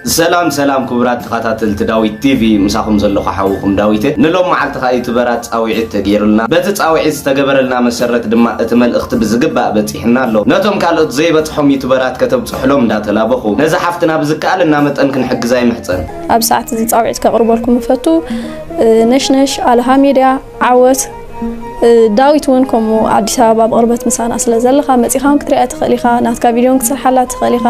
ሰላም ሰላም ክቡራት ተኸታተልቲ ዳዊት ቲቪ፣ ምሳኹም ዘለኹ ሓውኹም ዳዊት። ንሎም መዓልቲ ኸኣ ዩቱበራት ጻውዒት ተገይሩልና፣ በቲ ጻውዒት ዝተገበረልና መሰረት ድማ እቲ መልእኽቲ ብዝግባእ በጺሕና ኣሎ። ነቶም ካልኦት ዘይበጽሖም ዩቱበራት ከተብጽሑሎም እንዳተላበኹ፣ ነዛ ሓፍትና ብዝከኣለና መጠን ክንሕግዛ ይምሕጸን። ኣብ ሰዓት እዚ ጻውዒት ከቕርበልኩም እፈቱ። ነሽነሽ፣ ኣለኻ ሚድያ፣ ዓወት። ዳዊት እውን ከምኡ ኣዲስ ኣበባ ብቕርበት ምሳና ስለ ዘለኻ መጺኻ እውን ክትሪኣ ትኽእል ኢኻ። ናትካ ቪድዮ እውን ክትሰርሓላ ትኽእል ኢኻ።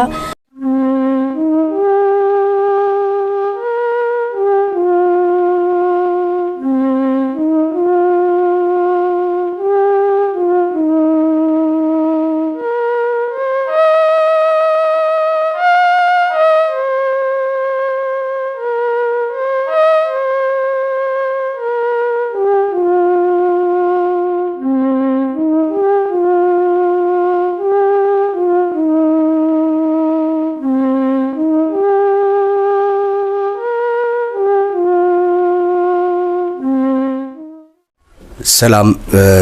ሰላም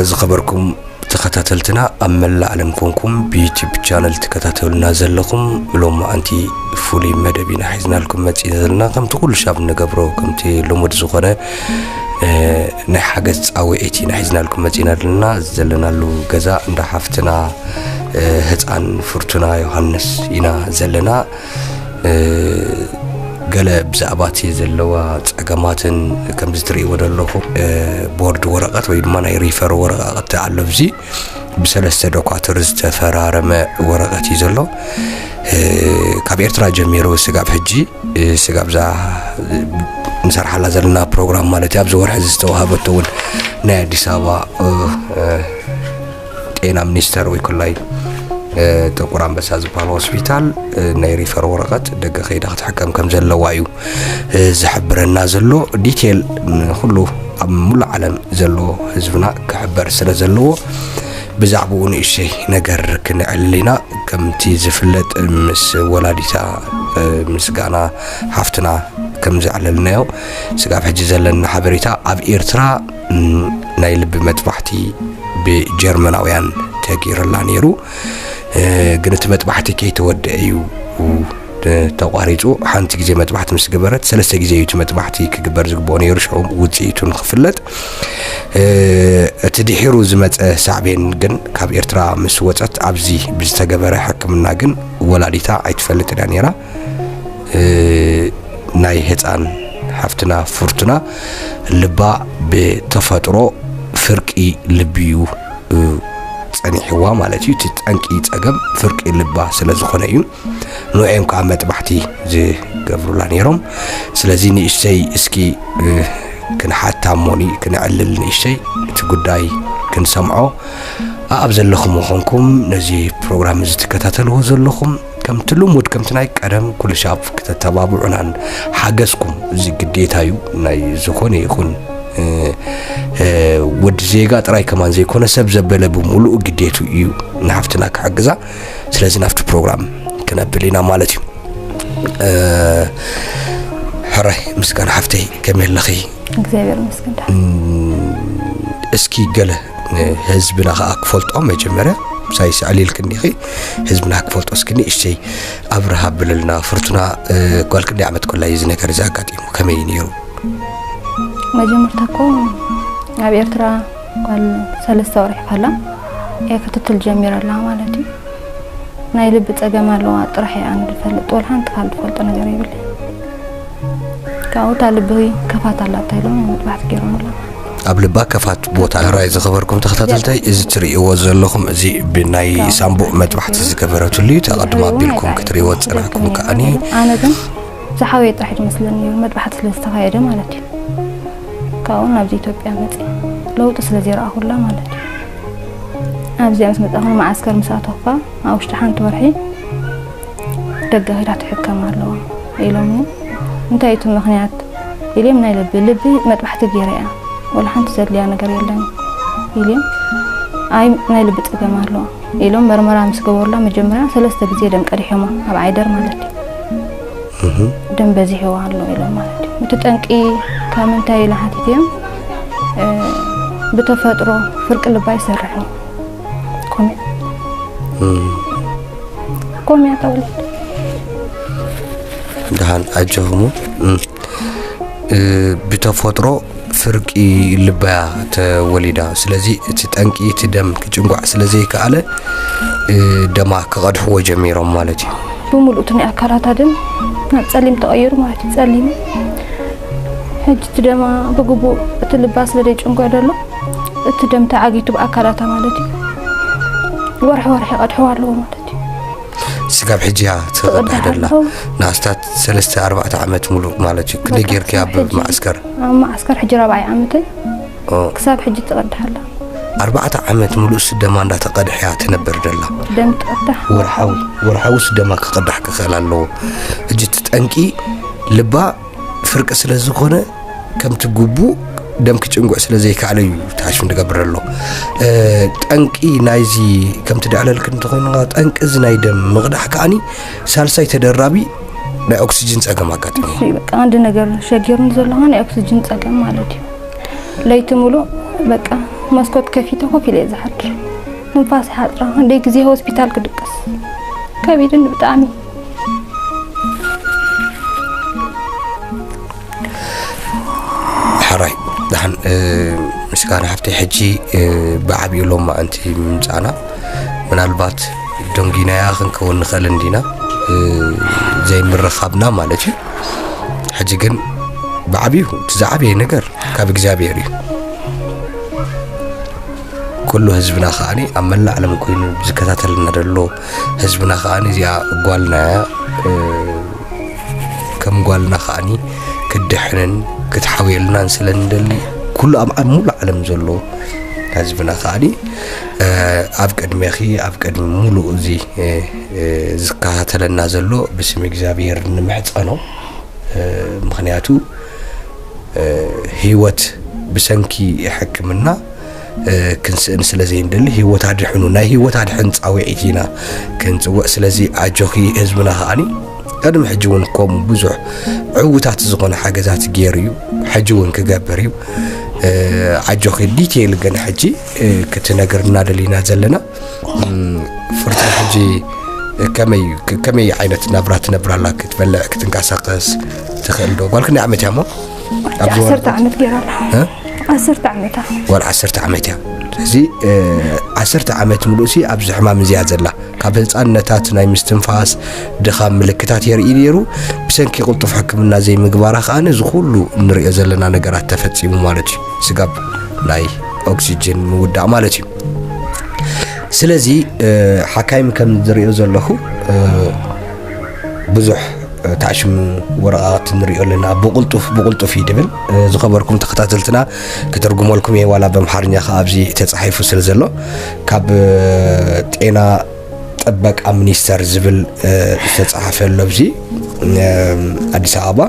ዝኸበርኩም ተኸታተልትና፣ ኣብ መላእ ዓለም ኮንኩም ብዩቲዩብ ቻነል ትከታተሉና ዘለኹም፣ ሎማዓንቲ ፍሉይ መደብ ኢና ሒዝናልኩም መፂና ዘለና። ከምቲ ኩሉ ሻብ እንገብሮ፣ ከምቲ ልሙድ ዝኾነ ናይ ሓገዝ ፃውዒት ኢና ሒዝናልኩም መፂና ዘለና። ዘለናሉ ገዛ እንዳ ሓፍትና ህፃን ፍርቱና ዮሃንስ ኢና ዘለና። ገለ ብዛዕባ እቲ ዘለዋ ፀገማትን ከምዚ ትርእይዎ ዘለኹ ቦርድ ወረቐት ወይ ድማ ናይ ሪፈር ወረቐት ኣሎ። ኣብዚ ብሰለስተ ዶኳትር ዝተፈራረመ ወረቐት እዩ ዘሎ። ካብ ኤርትራ ጀሚሩ ስጋብ ሕጂ፣ ስጋብ እዛ ንሰርሓላ ዘለና ፕሮግራም ማለት እዩ፣ ኣብዚ ወርሒ እዚ ዝተዋህበቶ እውን ናይ ኣዲስ ኣበባ ጤና ሚኒስተር ወይ ኩላይ ጥቁር ኣንበሳ ዝበሃል ሆስፒታል ናይ ሪፈር ወረቐት ደገ ከይዳ ክትሕከም ከም ዘለዋ እዩ ዝሕብረና ዘሎ። ዲቴል ንኩሉ ኣብ ሙሉእ ዓለም ዘሎ ህዝብና ክሕበር ስለ ዘለዎ ብዛዕባኡ ንእሽተይ ነገር ክንዕልል ኢና። ከምቲ ዝፍለጥ ምስ ወላዲታ ምስጋና ሓፍትና ከም ዘዕለልናዮ፣ ስጋብ ሕጂ ዘለና ሓበሬታ ኣብ ኤርትራ ናይ ልቢ መጥባሕቲ ብጀርመናውያን ተገይሩላ ነይሩ። ግን እቲ መጥባሕቲ ከይተወደአ እዩ ተቋሪፁ። ሓንቲ ግዜ መጥባሕቲ ምስ ገበረት፣ ሰለስተ ግዜ እዩ እቲ መጥባሕቲ ክግበር ዝግብኦ ነይሩ፣ ሽዑ ውፅኢቱ ንክፍለጥ። እቲ ድሒሩ ዝመፀ ሳዕቤን ግን፣ ካብ ኤርትራ ምስ ወፀት ኣብዚ ብዝተገበረ ሕክምና ግን ወላዲታ ኣይትፈልጥን እያ ነይራ። ናይ ህፃን ሓፍትና ፍርቱና ልባ ብተፈጥሮ ፍርቂ ልቢ እዩ ጸኒሕዋ ማለት እዩ። እቲ ጠንቂ ጸገም ፍርቂ ልባ ስለ ዝኾነ እዩ። ንዕኦም ከዓ መጥባሕቲ ዝገብሩላ ነይሮም። ስለዚ ንእሽተይ እስኪ ክንሓታ እሞኒ፣ ክንዕልል ንእሽተይ፣ እቲ ጉዳይ ክንሰምዖ። ኣብ ዘለኹም ምዃንኩም፣ ነዚ ፕሮግራም እዚ ትከታተልዎ ዘለኹም፣ ከምቲ ልሙድ፣ ከምቲ ናይ ቀደም፣ ኩሉ ሻብ ክተተባብዑናን ሓገዝኩም፣ እዚ ግዴታ እዩ። ናይ ዝኾነ ይኹን ወዲ ዜጋ ጥራይ ከማን ዘይኮነ፣ ሰብ ዘበለ ብምሉኡ ግዴቱ እዩ ንሓፍትና ክሕግዛ። ስለዚ ናብቲ ፕሮግራም ክነብል ኢና ማለት እዩ። ሕራይ ምስጋና ሓፍተይ፣ ከመይ ኣለኺ? እግዚኣብሔር ይመስገን። እስኪ ገለ ንህዝብና ከኣ ክፈልጦ፣ መጀመርያ ምሳይ ስዕል ኢልክኒ ኢኺ፣ ህዝብና ክፈልጦ እስኪ ንእሽተይ ኣብርሃ ብልልና። ፍርቱና ጓል ክንደይ ዓመት ኮላ እዩ እዚ ነገር እዚ ኣጋጢሙ? ከመይ እዩ ነይሩ? መጀመርታ እኮ ኣብ ኤርትራ ጓል ሰለስተ ወርሒ ከላ እየ ክትትል ጀሚረ ኣለዋ ማለት እዩ። ናይ ልቢ ጸገም ኣለዋ ጥራሕ እያ ዝፈልጥ፣ ወላ ሓንቲ ካልእ ዝፈልጦ ነገር የብለይ። ካብኡ እታ ልቢ ከፋት ኣላታ ኢሎም መጥባሕቲ ገይሮምላ። ኣብ ልባ ከፋት ቦታ። ሕራይ ዝኸበርኩም ተኸታተልተይ፣ እዚ ትርእይዎ ዘለኹም፣ እዚ ብናይ ሳምቡእ መጥባሕቲ ዝገበረትሉ እዩ። ተቐድሞ ኣቢልኩም ክትርእይዎ ዝጸናሕኩም ከኣኒ። ኣነ ግን ዝሓወየ ጥራሕ ዝመስለኒ ነይሩ፣ መጥባሕቲ ስለ ዝተኻየደ ማለት እዩ። ካብኡ ናብዚ ኢትዮጵያ መፅእ ለውጢ ስለ ዘይረኣኹላ ማለት እዩ። ኣብዚኣ ምስ መፃኹ ንመዓስከር ምስ ኣተኹ ኣብ ውሽጢ ሓንቲ ወርሒ ደገ ኺዳ ትሕከም ኣለዋ ኢሎምኒ። እንታይ እቲ ምኽንያት ኢልም፣ ናይ ልቢ፣ ልቢ መጥባሕቲ ገይረ እያ፣ ወላ ሓንቲ ዘድልያ ነገር የለን ኢልም። ኣይ ናይ ልቢ ፀገም ኣለዋ ኢሎም መርመራ ምስ ገበሩላ፣ መጀመርያ ሰለስተ ግዜ ደም ቀዲሖማ ኣብ ዓይደር ማለት እዩ። ደም በዚሕዋ ኣሎ ኢሎም ማለት እዩ። እቲ ጠንቂ ካብ ምንታይ ኢለ ሓቲተዮም፣ ብተፈጥሮ ፍርቂ ልባ ይሰርሕ እዩ። ኮሚያ ኮሚያ ተወሊድ ደሓን ኣጆኹም። እም፣ እ፣ ብተፈጥሮ ፍርቂ ልባያ ተወሊዳ። ስለዚ እቲ ጠንቂ እቲ ደም ክጭንጓዕ ስለ ዘይከኣለ፣ እ፣ ደማ ክቐድሕዎ ጀሚሮም ማለት እዩ። ብምሉእ እቲ ናይ ኣካላታ ደም ናብ ጸሊም ተቐይሩ ማለት እዩ። ጸሊም ሕጂ እቲ ደማ ብግቡእ እቲ ልባ ስለ ዘይጭንጓዕ ዘሎ እቲ ደም ተዓጊቱ ብኣካላታ ማለት እዩ። ወርሒ ወርሒ ይቐድሕዋ ኣለዎ ማለት እዩ። ስጋብ ሕጂ እያ ትቕዳሕ ትቕዳሕ ደላ። ኣለዎ። ንኣስታት ሰለስተ ኣርባዕተ ዓመት ሙሉእ ማለት እዩ። ክንደይ በቃ ጌርክያ ክሳብ ኣብ ሕጂ፣ ማዕስከር? ኣብ ማዕስከር ሕጂ ራብዓይ ዓመተይ። ኦ። ክሳብ ሕጂ ትቕዳሕ ኣላ። ኣርባዕተ ዓመት ሙሉእ ስደማ እንዳተቐድሕያ ትነብር ደላ። ደም ትቕዳሕ። ወርሓዊ፣ ወርሓዊ ስደማ ክቕዳሕ ክኽእል ኣለዎ። ሕጂ እቲ ጠንቂ ልባ ፍርቂ ስለ ዝኾነ፣ ከምቲ ግቡእ ደም ክጭንጉዕ ስለ ዘይከኣለ እዩ ተሓሽም ዝገብር ዘሎ። እ፣ ጠንቂ ናይዚ፣ ከምቲ ደዕለልክ እንተኾይኑ፣ ጠንቂ እዚ ናይ ደም ምቕዳሕ ከኣኒ ሳልሳይ ተደራቢ ናይ ኦክሲጅን ጸገም ኣጋጢሙ። እሱ እዩ በቃ፣ አንድ ነገር ሸጊሩን ዘለኹ ናይ ኦክሲጅን ጸገም ማለት እዩ። ለይቲ ሙሉእ በቃ መስኮት ከፊተ ኮፍ ኢለ እየ ዝሓድር። ትንፋስ ሓጥራ፣ ክንደይ ግዜ ሆስፒታል ክድቅስ ከቢድን ብጣዕሚ። ሕራይ፣ ደሓን፣ እ፣ ምስጋና ሓፍተይ፣ ሕጂ፣ እ፣ ብዓብዩ ሎማዕንቲ ምምጻእና፣ ምናልባት ደንጊናያ ክንከውን ንኽእል እንዲና፣ እ፣ ዘይምርኻብና ማለት እዩ። ሕጂ ግን ብዓብዩ እቲ ዝዓበየ ነገር ካብ እግዚኣብሔር እዩ። ኩሉ ህዝብና ከኣኒ ኣብ መላእ ዓለም ኮይኑ ዝከታተልና ዘሎ ህዝብና ከኣኒ እዚኣ ጓልና እያ። እ፣ ከም ጓልና ከኣኒ ክትድሕንን ክትሓውየልናን ስለ እንደሊ ኩሉ ኣብ፣ ኣብ ሙሉ ዓለም ዘሎ ህዝብና ከኣኒ፣ እ፣ ኣብ ቅድሜኺ፣ ኣብ ቅድሚ ሙሉእ እዚ፣ እ፣ እ፣ ዝከታተለና ዘሎ ብስም እግዚኣብሔር ንምሕጸኖ። እ፣ ምኽንያቱ፣ እ፣ ህይወት ብሰንኪ ሕክምና፣ እ፣ ክንስእን ስለ ዘይንደሊ፣ ህይወት ኣድሕኑ፣ ናይ ህይወት ኣድሕን ጻውዒት ኢና ክንጽውዕ። ስለዚ ኣጆኺ፣ ህዝብና ከኣኒ ቅድሚ ሕጂ እውን ከምኡ ብዙሕ ዕዉታት ዝኾነ ሓገዛት ገይሩ እዩ፣ ሕጂ እውን ክገብር እዩ። እ፣ ኣጆኺ፣ ዲቴይል ግን ሕጂ፣ እ፣ ክትነግርና ደሊና ዘለና። እም፣ ፍርቱና ሕጂ ከመይ፣ ከመይ ዓይነት ናብራ ትነብር ኣላ? ክትበልዕ ክትንቀሳቐስ ትኽእል ዶ? ጓል ክንደይ ዓመት እያ እሞ? ኣብዚ ዓሰርተ ወረቐት? ዓመት ገይራ ኣላ። እ? ዓሰርተ ዓመታ። ጓል ዓሰርተ ዓመት እያ። ስለዚ፣ እ፣ ዓሰርተ ዓመት ሙሉእ ሲ ኣብዚ ሕማም እዚኣ ዘላ። ካብ ህፃንነታት ናይ ምስትንፋስ ድኻም ምልክታት የርኢ ነይሩ። ብሰንኪ ቅልጡፍ ሕክምና ዘይምግባራ ከኣ እዚ ኩሉ እንሪኦ ዘለና ነገራት ተፈፂሙ ማለት እዩ። ስጋብ ናይ ኦክሲጅን ምውዳእ ማለት እዩ። ስለዚ፣ እ፣ ሓካይም ከም ዝሪኦ ዘለኹ፣ እ፣ ብዙሕ፣ እ፣ ታሽም ወረቓቕቲ ንሪኦ ኣለና። ብቕልጡፍ፣ ብቕልጡፍ እዩ ድብል። እ፣ ዝኸበርኩም ተኸታተልትና፣ ክትርጉመልኩም እየ፣ ዋላ በምሓርኛ ከኣ ኣብዚ ተጻሒፉ ስለ ዘሎ። ካብ፣ እ፣ ጤና ጥበቃ ሚኒስተር ዝብል፣ እ፣ ዝተጻሓፈ ኣሎ ኣብዚ፣ እ፣ ኣዲስ ኣበባ።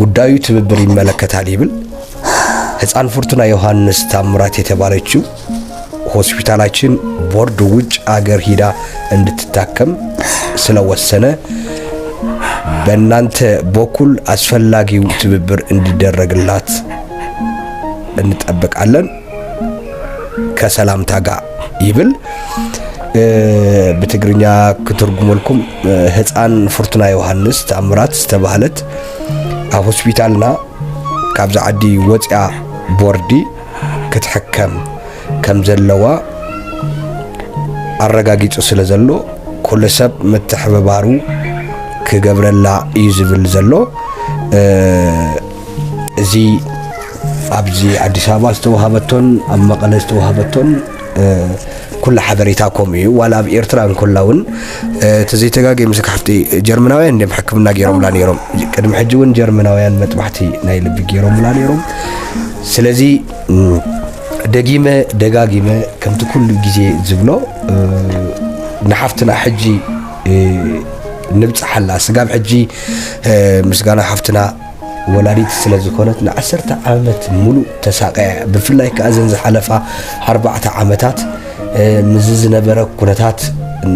ጉዳዩ ትብብር ይመለከታል ይብል። ህፃን ፍርቱና ዮሐንስ ታምራት የተባለችው ሆስፒታላችን ቦርድ ውጭ አገር ሂዳ እንድትታከም ስለወሰነ በእናንተ በኩል አስፈላጊው ትብብር እንዲደረግላት እንጠብቃለን። ከሰላምታ ጋር ይብል። እ፣ ብትግርኛ ክትርጉመልኩም፣ እ፣ ህፃን ፍርቱና ዮሐንስ ታምራት ዝተባህለት ኣብ ሆስፒታልና ካብዛ ዓዲ ወፂኣ ቦርዲ ክትሕከም ከም ዘለዋ ኣረጋጊጹ ስለ ዘሎ፣ ኩሉ ሰብ ምትሕብባሩ ክገብረላ እዩ ዝብል ዘሎ። እ፣ እዚ ኣብዚ ኣዲስ ኣበባ ዝተዋሃበቶን ኣብ መቐለ ዝተዋሃበቶን፣ እ፣ ኩሉ ሓበሬታ ከምኡ እዩ። ዋላ ኣብ ኤርትራ እንኮላ እውን፣ እ፣ ተዘይተጋገየ ምስ ሓፍቲ ጀርመናውያን እንዲም ሕክምና ገይሮምላ ነይሮም። ቅድሚ ሕጂ እውን ጀርመናውያን መጥባሕቲ ናይ ልቢ ገይሮምላ ነይሮም። ስለዚ፣ እም፣ ደጊመ ደጋጊመ ከምቲ ኩሉ ግዜ ዝብሎ፣ እ፣ ንሓፍትና ሕጂ፣ እ፣ ንብጽሓላ። ስጋብ ሕጂ፣ እ፣ ምስጋና ሓፍትና ወላዲት ስለ ዝኾነት ንዓሰርተ ዓመት ሙሉእ ተሳቕያ። ብፍላይ ከኣ እዘን ዝሓለፋ ኣርባዕተ ዓመታት፣ እ፣ ምስዚ ዝነበረ ኩነታት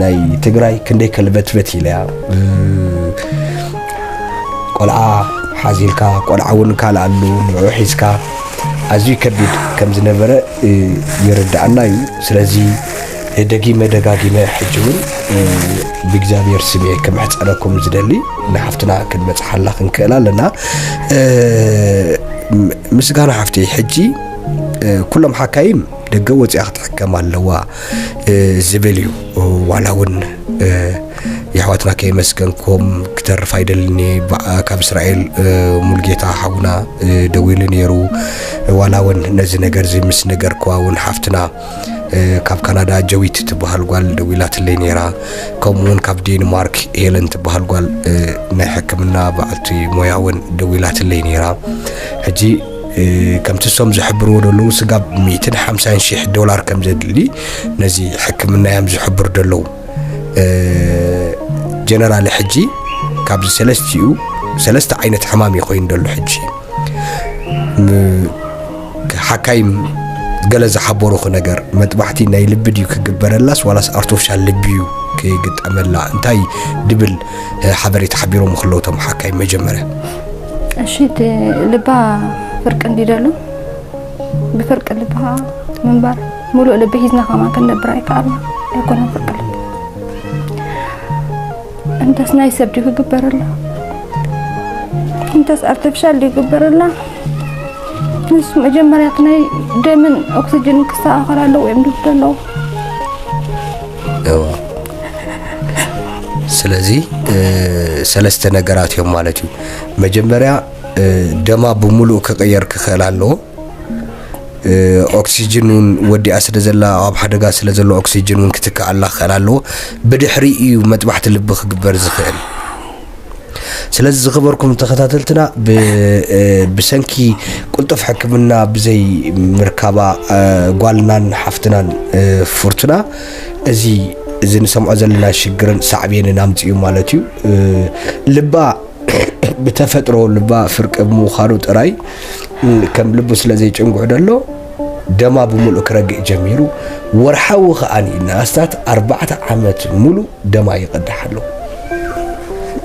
ናይ ትግራይ ክንደይ ከልበትበት ኢለያ። እ፣ ቆልዓ ሓዚልካ፣ ቆልዓ እውን ካልኣሉ ንዕኡ ሒዝካ ኣዝዩ ከቢድ ከም ዝነበረ፣ እ፣ ይርድኣና እዩ። ስለዚ ደጊመ ደጋጊመ ሕጂ እውን ብእግዚኣብሔር ስም እየ ክምሕፀነኩም ዝደሊ። ንሓፍትና ክንበፅሓላ ክንክእል ኣለና። ምስጋና ሓፍቲ፣ ሕጂ ኩሎም ሓካይም ደገ ወፂኣ ክትሕከም ኣለዋ ዝብል እዩ። ዋላ እውን የሕዋትና ከየመስገንኩም ክተርፍ ኣይደልን እየ። ካብ እስራኤል ሙልጌታ ሓውና ደዊሉ ነይሩ። ዋላ እውን ነዚ ነገር እዚ ምስ ነገርክዋ እውን ሓፍትና ካብ ካናዳ ጀዊት ትበሃል ጓል ደዊላትለይ ነይራ። ከምኡ እውን ካብ ዴንማርክ ሄለን ትበሃል ጓል ናይ ሕክምና በዓልቲ ሞያ እውን ደዊላትለይ ነይራ። ሕጂ ከምቲ እሶም ዝሕብርዎ ዘለዉ ስጋብ ሚእትን ሓምሳን ሺሕ ዶላር ከም ዘድሊ ነዚ ሕክምና እዮም ዝሕብሩ ዘለዉ። ጀነራል ሕጂ ካብዚ ሰለስቲኡ ሰለስተ ዓይነት ሕማም እዩ ኮይኑ ዘሎ። ሕጂ ሓካይም ገለ ዝሓበሩኹ ነገር፣ መጥባሕቲ ናይ ልቢ ድዩ ክግበረላስ ዋላስ ኣርቲፊሻል ልቢ እዩ ክግጠመላ? እንታይ ድብል ሓበሬታ ሓቢሮም ክለውቶም ሓካይም መጀመርያ? እሺ፣ እቲ ልባ ፍርቂ እንዲደሉ ብፍርቂ ልቢ ከዓ ምንባር፣ ሙሉእ ልቢ ሒዝና ከማን ክንነብር ኣይከኣልና ኣይኮነን ፍርቂ ልቢ። እንተስ ናይ ሰብ ድዩ ክግበረላ? እንተስ ኣርቲፊሻል ድዩ ክግበረላ? ንሱ መጀመርያ እቲ ናይ ደምን ኦክሲጅን ክስተኻኸል ኣለዎ እዮም ድብሉ ኣለዉ። እዋ ስለዚ ሰለስተ ነገራት እዮም ማለት እዩ። መጀመርያ ደማ ብምሉእ ክቕየር ክኽእል ኣለዎ። ኦክሲጅን እውን ወዲኣ ስለ ዘላ ኣብ ሓደጋ ስለ ዘሎ ኦክሲጅን እውን ክትከኣላ ክኽእል ኣለዎ። ብድሕሪ እዩ መጥባሕቲ ልቢ ክግበር ዝኽእል። ስለዚ ዝኸበርኩም ተኸታተልትና ብሰንኪ ቁልጡፍ ሕክምና ብዘይ ምርካባ ጓልናን ሓፍትናን ፍርቱና እዚ እዚ ንሰምዖ ዘለና ሽግርን ሳዕቤንን ኣምፅኡ ማለት እዩ። ልባ ብተፈጥሮ ልባ ፍርቂ ብምዃኑ ጥራይ ከም ልቡ ስለ ዘይጭንጉዕ ደሎ ደማ ብምሉእ ክረግእ ጀሚሩ። ወርሓዊ ከኣኒ ንኣስታት ኣርባዕተ ዓመት ሙሉ ደማ ይቐዳሕ ኣሎ።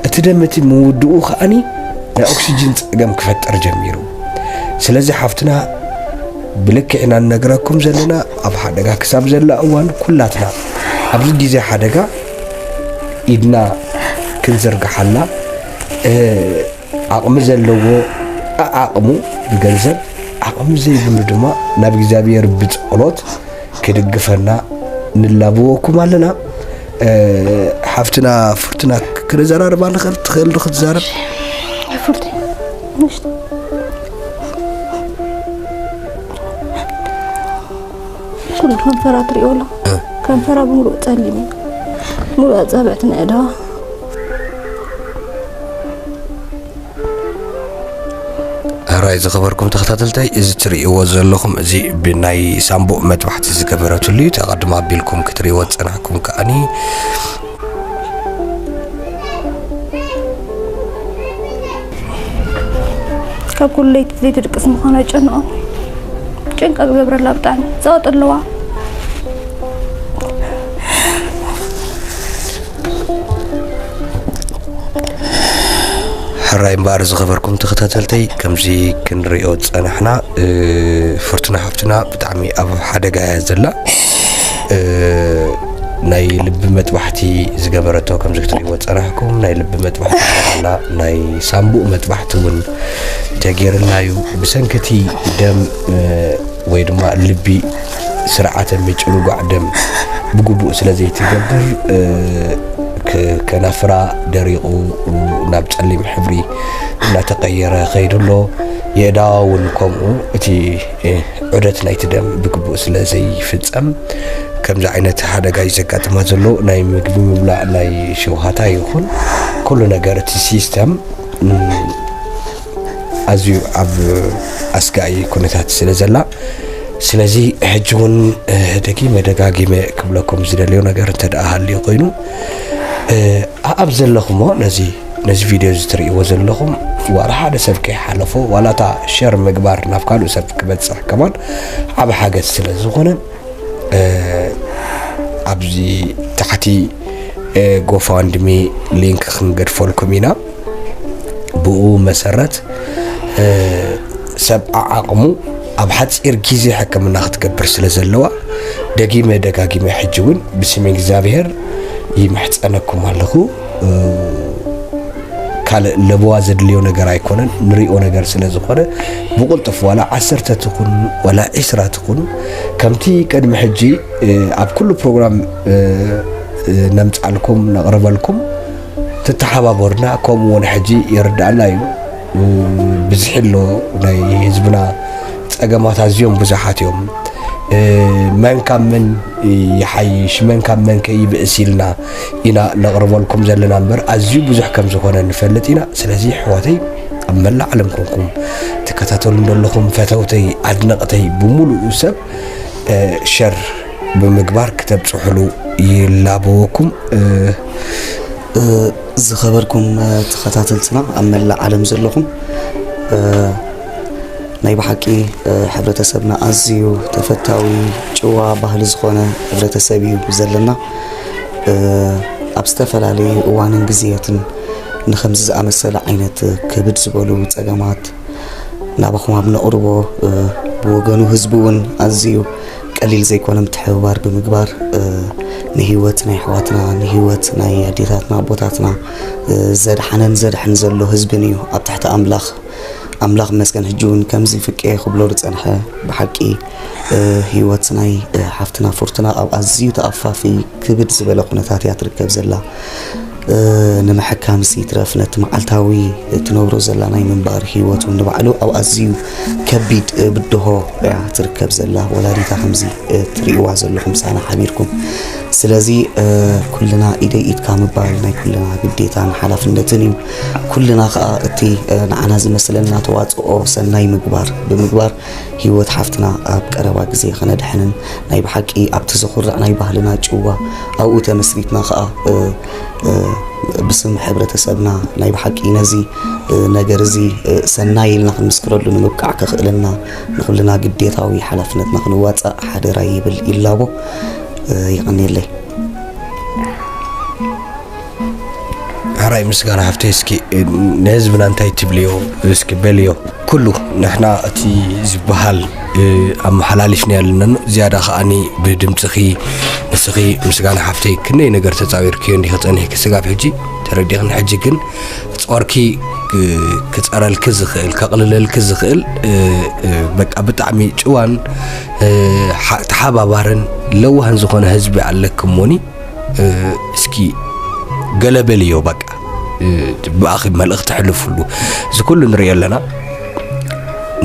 እቲ ደም እቲ ምውድኡ ከኣኒ ናይ ኦክሲጅን ጸገም ክፈጥር ጀሚሩ። ስለዚ ሓፍትና ብልክዕ ኢና ንነግረኩም ዘለና ኣብ ሓደጋ ክሳብ ዘላ እዋን ኩላትና ኣብዚ ግዜ ሓደጋ ኢድና ክንዝርግሓላ ዓቕሚ ዘለዎ ዓዓቕሙ ብገንዘብ ዓቕሚ ዘይብሉ ድማ ናብ እግዚኣብሔር ብጸሎት ክድግፈና ንላብወኩም ኣለና። ሓፍትና ፍርትና ክንዘራርባ ንኽእል ትኽእል ዶ ክትዛረብ? ፍርቲ ንሽቶ ኩሉ ከንፈራ ትሪኦ ኣሎ። ከንፈራ ብምሉእ ጸሊም እዩ። ሙሉእ ኣጻብዕቲ ናይ ኣእዳዋ። ሕራይ ዝኸበርኩም ተኸታተልተይ፣ እዚ ትርእይዎ ዘለኹም እዚ ብናይ ሳምቡእ መጥባሕቲ ዝገበረትሉ እዩ። ተቐድማ ኣቢልኩም ክትርእይዎ ዝጸናሕኩም ከኣኒ ካብ ኩሉ ለይቲ ዘይትድቅስ ምዃና ይጨንቖ። ጭንቀት ዝገብረላ ብጣዕሚ ጸቕጢ ኣለዋ። ሕራይ እምበኣር ዝኸበርኩም ተኸታተልተይ፣ ከምዚ ክንሪኦ ዝጸናሕና ፍርቱና ሓፍትና ብጣዕሚ ኣብ ሓደጋ እያ ዘላ። ናይ ልቢ መጥባሕቲ ዝገበረቶ ከምዚ ክትሪእዎ ዝጸናሕኩም ናይ ልቢ መጥባሕቲ ኣላ፣ ናይ ሳምቡእ መጥባሕቲ እውን ተገይርላ እዩ። ብሰንኪ እቲ ደም ወይ ድማ ልቢ ስርዓተ ምጭንጓዕ ደም ብግቡእ ስለ ዘይትገብር ከናፍራ ደሪቑ ናብ ጸሊም ሕብሪ እናተቐየረ ከይዱ ኣሎ። የእዳዋ እውን ከምኡ እቲ ዑደት ናይቲ ደም ብግቡእ ስለ ዘይፍጸም ከምዚ ዓይነት ሓደጋ እዩ ዘጋጥማ ዘሎ። ናይ ምግቢ ምብላዕ ናይ ሸውሃታ ይኹን ኩሉ ነገር እቲ ሲስተም ኣዝዩ ኣብ ኣስጋኢ ኩነታት ስለ ዘላ ስለዚ ሕጂ እውን ደጊመ ደጋጊመ ክብለኩም ዝደልዮ ነገር እንተ ደኣ ሃልዩ ኮይኑ ኣብ ዘለኹሞ ነዚ ነዚ ቪድዮ እዚ ትርእይዎ ዘለኹም ዋላ ሓደ ሰብ ከይሓለፎ ዋላ እታ ሸር ምግባር ናብ ካልእ ሰብ ክበፅሕ ከማን ዓብ ሓገዝ ስለ ዝኾነ ኣብዚ ታሕቲ ጎፋንድሚ ሊንክ ክንገድፈልኩም ኢና። ብኡ መሰረት ሰብ ዓዓቕሙ ኣብ ሓፂር ግዜ ሕክምና ክትገብር ስለ ዘለዋ ደጊመ ደጋጊመ ሕጂ እውን ብስም እግዚኣብሔር ይምሕጸነኩም ኣለኹ። እ፣ ካልእ ለበዋ ዘድልዮ ነገር ኣይኮነን፣ ንሪኦ ነገር ስለ ዝኾነ ብቕልጡፍ ዋላ ዓሰርተ ትኹን ዋላ ዒስራ ትኹን ከምቲ ቅድሚ ሕጂ፣ እ፣ ኣብ ኩሉ ፕሮግራም፣ እ፣ እ፣ ነምጻልኩም ነቕርበልኩም ትተሓባበሩና፣ ከምኡ እውን ሕጂ ይርዳእና እዩ። እ፣ ብዝሒ ኣሎ ናይ ህዝብና ጸገማት ኣዝዮም ብዙሓት እዮም። እ፣ መን ካብ መን ይሓይሽ፣ መን ካብ መን ከ ይብእስ ኢልና ኢና ነቕርበልኩም ዘለና እምበር፣ ኣዝዩ ብዙሕ ከም ዝኾነ ንፈልጥ ኢና። ስለዚ ኣሕዋተይ፣ ኣብ መላእ ዓለም ኮንኩም ትከታተሉ ዘለኹም ፈተውተይ፣ ኣድነቕተይ ብምሉኡ ሰብ፣ እ፣ ሸር ብምግባር ክተብጽሑሉ ይላበወኩም። እ፣ እ፣ ዝኸበርኩም፣ እ፣ ተኸታተልትና ኣብ መላእ ዓለም ዘለኹም፣ እ፣ ናይ ብሓቂ፣ እ፣ ሕብረተሰብና ኣዝዩ ተፈታዊ፣ ጭዋ ባህሊ ዝኾነ ሕብረተሰብ እዩ ዘለና። እ፣ ኣብ ዝተፈላለዩ እዋንን ግዜያትን ንኸምዚ ዝኣመሰለ ዓይነት ክብድ ዝበሉ ጸገማት ናባኹም ኣብ ነቕርቦ፣ እ፣ ብወገኑ ህዝቢ እውን ኣዝዩ ቀሊል ዘይኮነ ምትሕብባር ብምግባር፣ እ፣ ንህይወት ናይ ኣሕዋትና፣ ንህይወት ናይ ኣዴታትና፣ ኣቦታትና፣ እ፣ ዘድሓነን ዘድሕን ዘሎ ህዝብን እዩ ኣብ ትሕቲ ኣምላኽ። ኣምላኽ ይመስገን፣ ሕጂ እውን ከምዚ ፍቄ ክብሎ ዝጸንሐ ብሓቂ፣ እ፣ ህይወት ናይ፣ እ፣ ሓፍትና ፉርቱና ኣብ ኣዝዩ ተኣፋፊ ክብድ ዝበለ ኩነታት እያ ትርከብ ዘላ። እ፣ ንምሕካምሲ ይትረፍ ነቲ መዓልታዊ እትነብሮ ዘላ ናይ ምንባር ህይወት እውን ንባዕሉ ኣብ ኣዝዩ ከቢድ፣ እ፣ ብድሆ እያ ትርከብ ዘላ ወላዲታ ከምዚ፣ እ፣ ትርእይዋ ዘለኹም ምሳና ሓቢርኩም። ስለዚ፣ እ፣ ኩልና ኢደይ ኢድካ ምባል ናይ ኩልና ግዴታን ሓላፍነትን እዩ። ኩልና ከኣ እቲ፣ እ፣ ንዓና ዝመስለና ተዋጽኦ ሰናይ ምግባር ብምግባር ህይወት ሓፍትና ኣብ ቀረባ ግዜ ከነድሕንን ናይ ብሓቂ ኣብቲ ዝኹርዕ ናይ ባህልና ጭዋ ኣብኡ ተመስሪትና ከኣ፣ እ፣ እ፣ ብስም ሕብረተሰብና ናይ ብሓቂ ነዚ፣ እ፣ ነገር እዚ፣ እ፣ ሰናይ ኢልና ክንምስክረሉ ንምብቃዕ ከኽእለና ንኹልና ግዴታዊ ሓላፍነትና ክንዋጻእ ሓደራ ይብል ይላቦ። እ፣ የቐንየለይ። ሕራይ ምስጋና ሓፍተይ፣ እስኪ ንህዝብና እንታይ ትብልዮ? እስኪ በልዮ። ኩሉ ንሕና እቲ ዝበሃል፣ እ፣ ኣመሓላሊፍና ኣለና። ዝያዳ ከኣኒ ብድምፅኺ ንስኺ ምስጋና ሓፍተይ ክንደይ ነገር ተፃዊርክዮ እንዲኺ ፀኒሕኪ ስጋብ ሕጂ ተረዲኽኒ። ሕጂ ግን ጾርኪ፣ እ፣ ክፀረልኪ ዝኽእል፣ ከቕልለልኪ ዝኽእል፣ እ፣ እ፣ በቃ ብጣዕሚ ጭዋን፣ እ፣ ሓ-፣ ተሓባባርን ለዋህን ዝኾነ ህዝቢ ኣለኪ እሞኒ። እ፣ እስኪ ገለ በልዮ በቃ፣ እ፣ ብኣኺ መልእኽቲ ሕልፍሉ። እዚ ኩሉ ንሪኦ ኣለና፣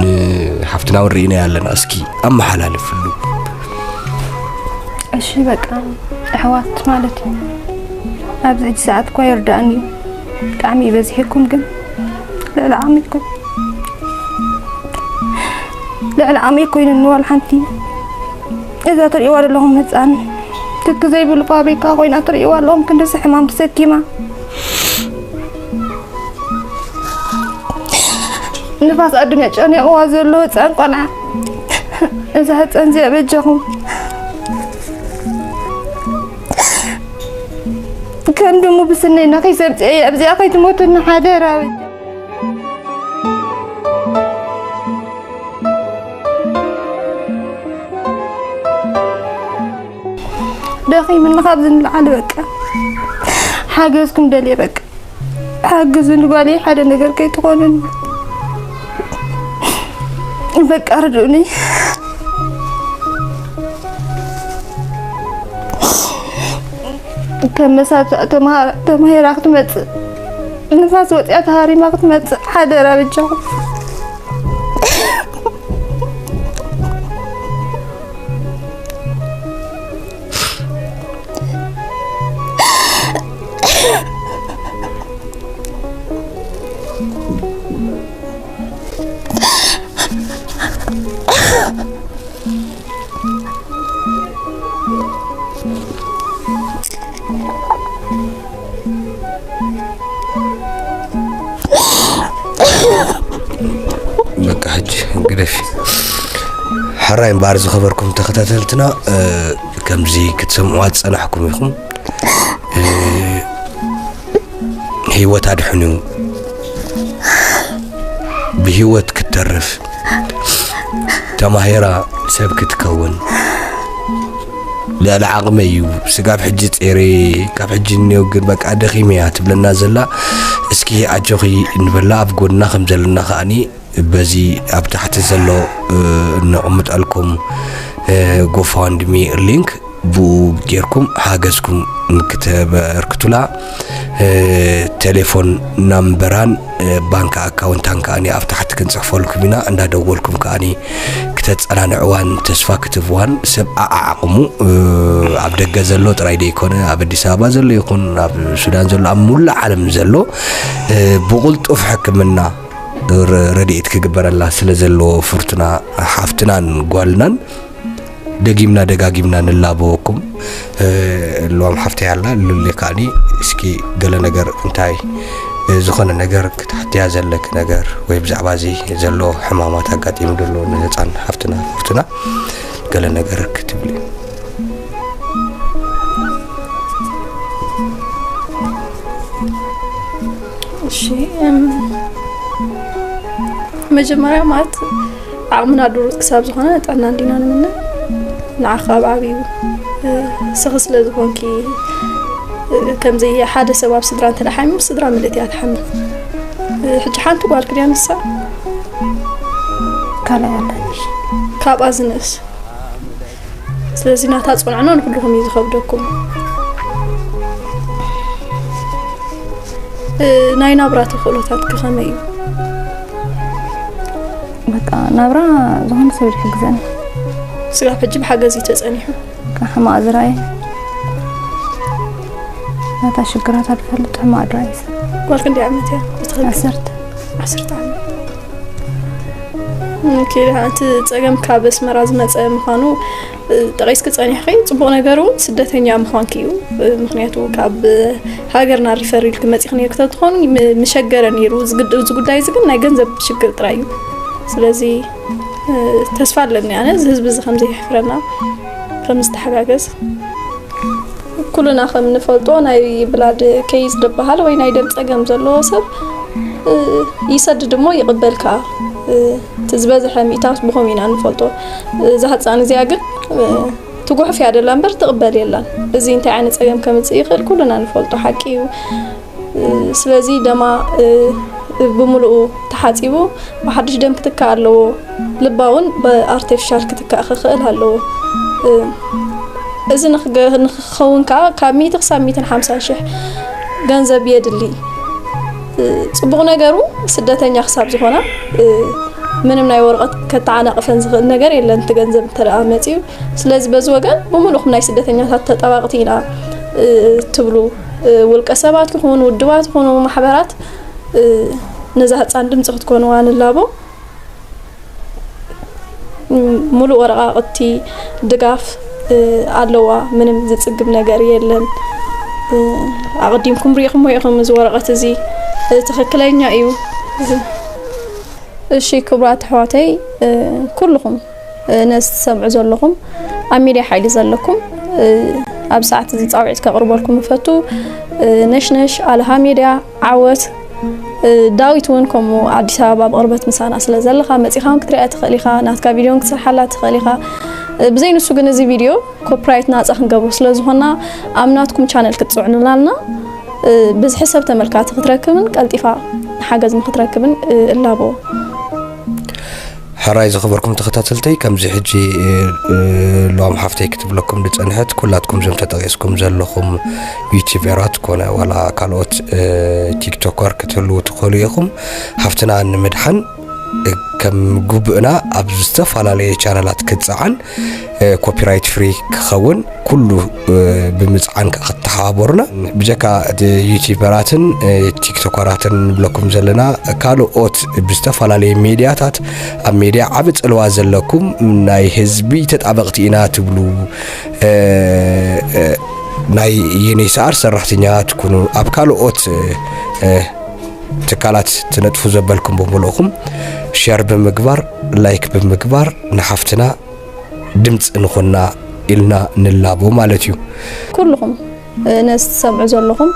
ንሓፍትና እውን ርኢናዮ ኣለና። እስኪ ኣመሓላልፍሉ። እሺ በቃ ኣሕዋት ማለት እዩ። ኣብዚ ሕጂ ሰዓት እኳ ይርዳእኒ እዩ። ብጣዕሚ እዩ በዚሕኩም ግን ልዕሊ ዓቕመይ እኮ፣ ልዕሊ ዓቕመይ እኮ ኢሉኒ ዋላ ሓንቲ። እዛ ትርእይዋ ዘለኹም ህፃን ትኪ ዘይብሉ ፋብሪካ ኮይና ትርእይዋ ኣለኹም፣ ክንድዚ ሕማም ተሰኪማ። ንፋስ ኣዱንያ ጨኒቕዋ ዘሎ ህፃን ቆልዓ፣ እዛ ህፃን እዚኣ በጃኹም ከም ድሙ ብስነይና ከይሰምፅኤ እያ፣ ኣብዚኣ ከይትሞተና ሓደራ በጃ። ደኺምኒ ካብዚ ንላዕሊ በቃ ሓገዝኩም ደልየ በቃ ሓግዙኒ ጓለይ ሓደ ነገር ከይትኾኑኒ በቃ ርድኡኒ። ከም መሳርዕ ተማሂራ ክትመፅእ ንፋስ ወፂኣ ተሃሪማ ክትመፅእ ሓደራ በጃኹም። በቃ ሕጂ ግደፊ። ሕራይ እምበኣር ዝኸበርኩም ተኸታተልትና፣ እ፣ ከምዚ ክትሰምዕዋ ዝጸናሕኩም ኢኹም። እ፣ ህይወት ኣድሕኑ። ብህይወት ክትተርፍ ተማሂራ ሰብ ክትከውን ልዕሊ ዓቕመይ እዩ። ስጋብ ሕጂ ጸይረ፣ ካብ ሕጂ እኒኦ ግን በቃ ደኺመ እያ ትብለና ዘላ። እስኪ ኣጆኺ ንበላ፣ ኣብ ጎድና ከም ዘለና ከኣኒ በዚ ኣብ ታሕቲ ዘሎ፣ እ፣ ነቕምጠልኩም፣ እ፣ ጎፋንድሚ ሊንክ፣ ብኡ ጌርኩም ሓገዝኩም ንክተበርክቱላ፣ እ፣ ቴሌፎን ናምበራን፣ እ፣ ባንክ ኣካውንታን ከኣኒ ኣብ ታሕቲ ክንጽሕፈልኩም ኢና። እንዳደወልኩም ከኣኒ ክተጸናንዕዋን ተስፋ ክትህብዋን ሰብ ኣዓቕሙ፣ እ፣ ኣብ ደገ ዘሎ ጥራይ ደይኮነ፣ ኣብ ኣዲስ ኣበባ ዘሎ ይኹን ኣብ ሱዳን ዘሎ፣ ኣብ ሙሉእ ዓለም ዘሎ፣ እ፣ ብቕልጡፍ ሕክምና ረ-፣ ረድኤት ክግበረላ ስለ ዘለዎ ፍርቱና ሓፍትናን ጓልናን ደጊምና ደጋጊምና ንላበወኩም። እ፣ ልዋም ሓፍተይ ኣላ፣ ሉሌ ከኣኒ እስኪ ገለ ነገር እንታይ፣ እ፣ ዝኾነ ነገር ክትሓትያ ዘለክ ነገር ወይ ብዛዕባ እዚ ዘሎ ሕማማት ኣጋጢሙ ዘሎ ንህፃን ሓፍትና ፍርቱና ገለ ነገር ክትብሊ። እሺ፣ እም፣ መጀመርያ ማለት ዓቕምና ድሩት ክሳብ ዝኾነ ጥዕና እንዲና ንምነ። ንዓኻ ኣብ ዓብዩ፣ እ፣ ስኺ ስለ ዝኾንኪ፣ እ፣ ከምዚ ሓደ ሰብ ኣብ ስድራ እንተ ደሓሚሙ፣ ስድራ ምልእቲ እያ ትሓምም። እ፣ ሕጂ ሓንቲ ጓል ክድያ ንሳ? ካልኣይ ኣላ። ካብኣ ዝንእስ። ስለዚ ናታ ጽንዕኖ ንኩልኹም እዩ ዝኸብደኩም። እ፣ ናይ ናብራ ተኽእሎታት ከ ከመይ እዩ? በቃ ናብራ ዝኾነ ሰብ ይሕግዘኒ። ስጋብ ሕጂ ብሓገዝ እዩ ተጸኒሑ። በቃ ሕማቕ ዝረኣየ፣ ናታ ሽግራታ ዝፈልጥ ሕማቕ ዝረኣየ ሰብ። ጓል ክንደይ ዓመት እያ? ብትኽክል። ዓሰርተ። ዓሰርተ ዓመት። ኦኬ፣ እቲ ጸገም ካብ ኣስመራ ዝመጸ ምዃኑ፣ እ፣ ጠቒስኪ ጸኒሕኪ። ጽቡቕ ነገር እውን ስደተኛ ምዃንኪ እዩ። እ፣ ምኽንያቱ ካብ ሃገርና ሪፈር ኢልኪ መጺኺ ነይርኪ ተትኾኒ ም-፣ ምሸገረ ነይሩ። እዚ ግድ-፣ እዚ ጉዳይ እዚ ግን ናይ ገንዘብ ሽግር ጥራይ እዩ። ስለዚ፣ እ፣ ተስፋ ኣለኒ ኣነ፣ እዚ ህዝቢ እዚ ከም ዘየሕፍረና፣ ከም ዝተሓጋገዝ። ኩልና ከም ንፈልጦ ናይ ብላድ ኬዝ ዝበሃል ወይ ናይ ደም ጸገም ዘለዎ ሰብ፣ እ፣ ይሰድድ እሞ ይቕበል ከኣ። እ፣ እቲ ዝበዝሐ ሚእታት ብኸም ኢና ንፈልጦ። እዛ ህጻን እዚኣ ግን፣ እ፣ ትጉሕፍ እያ ደላ እምበር ትቕበል የላን። እዚ እንታይ ዓይነት ጸገም ከምጽእ ይኽእል ኩልና ንፈልጦ ሓቂ እዩ። እ፣ ስለዚ ደማ፣ እ፣ ብምሉኡ ተሓጺቡ ብሓድሽ ደም ክትካእ ኣለዎ። ልባ እውን ብኣርቲፊሻል ክትካእ ክኽእል ኣለዎ። እ፣ እዚ ንኽገ-፣ ንኽኸውን ከኣ ካብ ሚእቲ ክሳብ ሚእትን ሓምሳን ሽሕ ገንዘብ የድሊ። እ፣ ጽቡቕ ነገሩ ስደተኛ ክሳብ ዝኾና፣ እ፣ ምንም ናይ ወረቐት ከተዓናቕፈን ዝኽእል ነገር የለን፣ እቲ ገንዘብ እንተ ደኣ መጺኡ። ስለዚ በዚ ወገን ብምሉእኩም ናይ ስደተኛታት ተጣባቕቲ ኢና፣ እ፣ ትብሉ፣ እ፣ ውልቀ ሰባት ይኹን ውድባት ይኹኑ ማሕበራት፣ እ፣ ነዛ ህጻን ድምጺ ክትኮንዋ ንላቦ። ም-፣ ሙሉእ ወረቓቕቲ ድጋፍ፣ እ፣ ኣለዋ። ምንም ዝጽግም ነገር የለን። እ፣ ኣቐዲምኩም ሪኢኹሞ ኢኹም፣ እዚ ወረቐት እዚ፣ እ፣ ትኽክለኛ እዩ። እሺ፣ ክቡራት ኣሕዋተይ፣ እ፣ ኩልኹም፣ እ፣ ነዚ ትሰምዑ ዘለኹም፣ ኣብ ሚድያ ሓይሊ ዘለኩም፣ እ፣ ኣብ ሰዓት እዚ ጻውዒት ከቕርበልኩም እፈቱ። እ፣ ነሽነሽ፣ ኣለኻ ሚድያ፣ ዓወት፣ እ፣ ዳዊት እውን ከምኡ ኣዲስ ኣበባ ብቕርበት ምሳና ስለ ዘለኻ መጺኻ እውን ክትሪኣ ትኽእል ኢኻ፣ ናትካ ቪድዮ እውን ክትሰርሓላ ትኽእል ኢኻ። እ፣ ብዘይ ንሱ ግን እዚ ቪድዮ ኮፒራይት ናጻ ክንገብሮ ስለ ዝኾንና ኣብ ናትኩም ቻነል ክትጽዕኑና ኣልና፣ እ፣ ብዝሒ ሰብ ተመልካቲ ክትረክብን ቀልጢፋ ሓገዝ ንክትረክብን፣ እ፣ እላቦ። ሕራይ ዝኸበርኩም ተኸታተልተይ፣ ከምዚ ሕጂ፣ እ፣ እ፣ ሎም ሓፍተይ ክትብለኩም ዝጸንሐት፣ ኩላትኩም ዞም ተጠቒስኩም ዘለኹም ዩቲዩበራት ኮነ ዋላ ካልኦት፣ እ፣ ቲክቶከር ክትህልዉ ትኽእሉ ኢኹም። ሓፍትና ንምድሓን፣ እ፣ ከም ግቡእና ኣብ ዝተፈላለየ ቻነላት ክትጸዓን፣ እ፣ ኮፒራይት ፍሪ ክኸውን ኩሉ፣ እ፣ ብምጽዓን ከኣ ክትተሓባበሩና። ብጀካ እቲ ዩቲዩበራትን፣ እ፣ ቲክቶከራትን ንብለኩም ዘለና፣ ካልኦት ብዝተፈላለየ ሚድያታት፣ ኣብ ሚድያ ዓቢ ጽልዋ ዘለኩም፣ ናይ ህዝቢ ተጣበቕቲ ኢና ትብሉ፣ እ፣ እ፣ ናይ ዩኤንኤችሲኣር ሰራሕተኛ ትኩኑ፣ ኣብ ካልኦት፣ እ፣ እ፣ ትካላት ትነጥፉ ዘበልኩም ብምልእኹም ሸር ብምግባር፣ ላይክ ብምግባር ንሓፍትና ድምፂ ንኹና ኢልና ንላቦ ማለት እዩ። ኩልኹም፣ እ፣ ነዚ ትሰምዑ ዘለኹም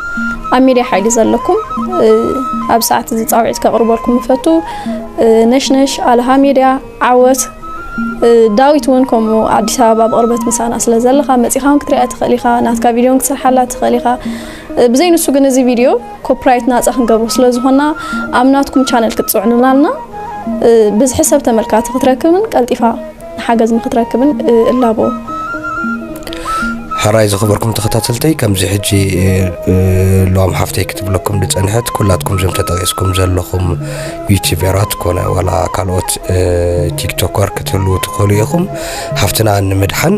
ኣብ ሚድያ ሓይሊ ዘለኩም፣ እ፣ ኣብ ሰዓት እዚ ጻውዒት ከቕርበልኩም ንፈቱ። እ፣ ነሽነሽ ኣለኻ ሚድያ ዓወት። እ፣ ዳዊት እውን ከምኡ ኣዲስ ኣበባ ብቕርበት ምሳና ስለ ዘለኻ መጺኻ እውን ክትሪኣ ትኽእል ኢኻ፣ ናትካ ቪድዮ እውን ክትሰርሓላ ትኽእል ኢኻ። እ፣ ብዘይ ንሱ ግን እዚ ቪድዮ ኮፒራይት ናጻ ክንገብሮ ስለ ዝኾና ኣብ ናትኩም ቻነል ክትጽዕኑና ኣለና። እ፣ ብዝሒ ሰብ ተመልካቲ ክትረክብን ቀልጢፋ ሓገዝ ንክትረክብን፣ እ፣ እላቦ። ሕራይ ዝኽበርኩም ተኸታተልተይ፣ ከምዚ ሕጂ፣ እ፣ እ፣ ሎዋም ሓፍተይ ክትብለኩም ዝጸንሐት፣ ኩላትኩም ዞም ተጠቒስኩም ዘለኹም ዩቲዩበራት ኮነ ዋላ ካልኦት፣ እ፣ ቲክቶከር ክትህልዉ ትኽእሉ ኢኹም። ሓፍትና ንምድሓን፣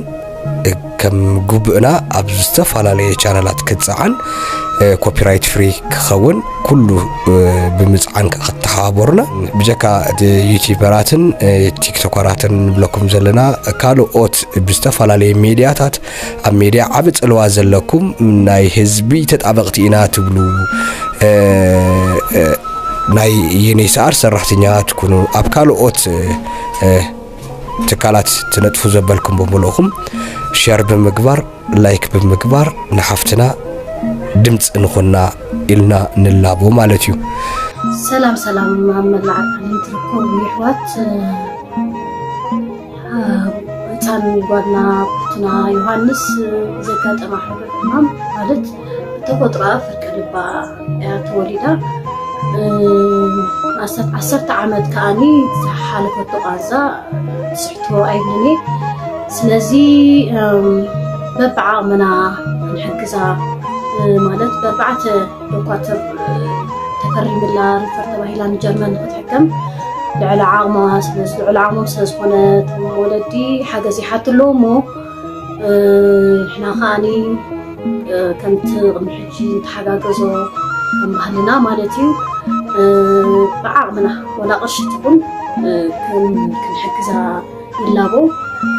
እ፣ ከም ግቡእና ኣብ ዝተፈላለየ ቻነላት ክትጸዓን፣ እ፣ ኮፒራይት ፍሪ ክኸውን ኩሉ፣ እ፣ ብምጽዓን ከኣ ክትተሓባበሩና። ብጀካ እቲ ዩቲዩበራትን፣ እ፣ ቲክቶከራትን ንብለኩም ዘለና፣ ካልኦት ብዝተፈላለየ ሜድያታት፣ ኣብ ሜድያ ዓቢ ጽልዋ ዘለኩም፣ ናይ ህዝቢ ተጣበቕቲ ኢና ትብሉ፣ እ፣ እ፣ ናይ ዩኤንኤችሲኣር ሰራሕተኛ ትኩኑ፣ ኣብ ካልኦት፣ እ፣ እ፣ ትካላት ትነጥፉ ዘበልኩም ብምልእኹም ሸር ብምግባር፣ ላይክ ብምግባር ንሓፍትና ድምፂ ንኹና ኢልና ንላቦ ማለት እዩ። ሰላም ሰላም፣ ኣብ መላእ ዓለም ትርከቡ የሕዋት፣ እ፣ ህፃን ጓልና ብርቱና ዮሃንስ፣ እ፣ ዘጋጠማ ሕዱር ሕማም ማለት ብተፈጥሮኣ ፍርቂ ልባ እያ ተወሊዳ። እ፣ ኣስታት ዓሰርተ ዓመት ከኣኒ ዝሓለፈቶ ቃንዛ ትስሕቶ ኣይብልን እየ። ስለዚ፣ እም፣ በብዓቕምና ክንሕግዛ፣ እ፣ ማለት በርባዕተ ዶኳትር፣ እ፣ ተፈሪምላ ሪፈር ተባሂላ ንጀርመን ንክትሕከም ልዕሊ ዓቕማ ስለ-፣ ልዕሊ ዓቕሞም ስለ ዝኾነ እቶም ወለዲ ሓገዝ ይሓቱ ኣለዉ እሞ፣ እ፣ ንሕና ከኣኒ፣ እ፣ ከምቲ ቅድሚ ሕጂ ንተሓጋገዞ ከም ባህልና ማለት እዩ፣ እ፣ ብዓቕምና ወላ ቅርሺ ትኹን፣ እ፣ ክን-፣ ክንሕግዛ ይላቦ።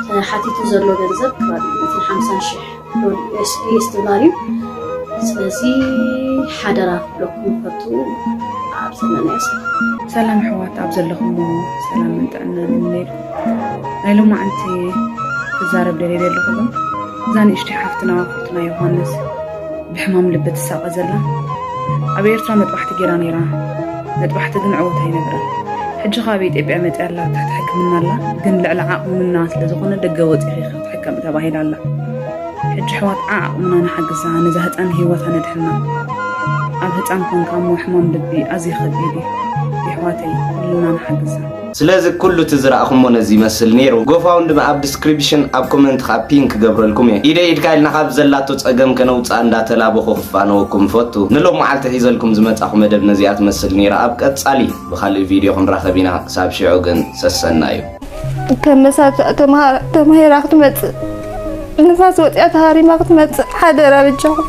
ተሓቲቱ ዘሎ ገንዘብ ከባቢ ሚእትን ሓምሳን ሽሕ ዶል-፣ ዩኤስ፣ ዩኤስ ዶላር እዩ። ስለዚ ሓደራ ክብለኩም ይፈቱ። ኣብ ዘመናዊ ሰብ ሰላም ኣሕዋት ኣብ ዘለኹሞ ሰላምን ጥዕናን ይምነየልኩም። ናይ ሎማዓንቲ ክዛረብ ደልየ ዘለኹ ግን እዛ ንእሽተይ ሓፍትና ፍርቱና ዮሃንስ ብሕማም ልቢ ትሳቐ ዘላ ኣብ ኤርትራ መጥባሕቲ ጌራ ነይራ። መጥባሕቲ ግን ዕወት ኣይነብረን። ሕጂ ካብ ኢትዮጵያ መፅያ ኣላ ኣብ ትሕቲ ሕክምና ኣላ፣ ግን ልዕሊ ዓቕምና ስለ ዝኾነ ደገ ወፂኺ ክትሕከሚ ተባሂላ ኣላ። ሕጂ ኣሕዋት ዓዓቕምና ንሓግዛ፣ ነዛ ህፃን ህይወታ ነድሕና። ኣብ ህፃን ኮንካ እሞ ሕማም ልቢ ኣዝዩ ከቢድ እዩ። የሕዋተይ ኩልና ንሓግዛ። ስለዚ ኩሉ እቲ ዝረኣኹሞ ነዚ ይመስል ነይሩ። ጎፋውንድሚ ኣብ ዲስክሪፕሽን ኣብ ኮመንት ከዓ ፒን ክገብረልኩም እየ። ኢደይ ኢድካ ኢልና ካብ ዘላቶ ፀገም ከነውፅኣ እንዳተላበኹ ክፋነወኩም እፈቱ። ንሎሚ መዓልቲ ሒዘልኩም ዝመፃኹ መደብ ነዚኣ ትመስል ነይራ። ኣብ ቀፃሊ ብኻልእ ቪድዮ ክንራኸብ ኢና። ክሳብ ሽዑ ግን ሰሰናዩ። ከም መሳክዕ ተማሂራ ክትመፅእ፣ ንፋስ ወፂኣ ተሃሪማ ክትመፅእ ሓደራ በጃኹም።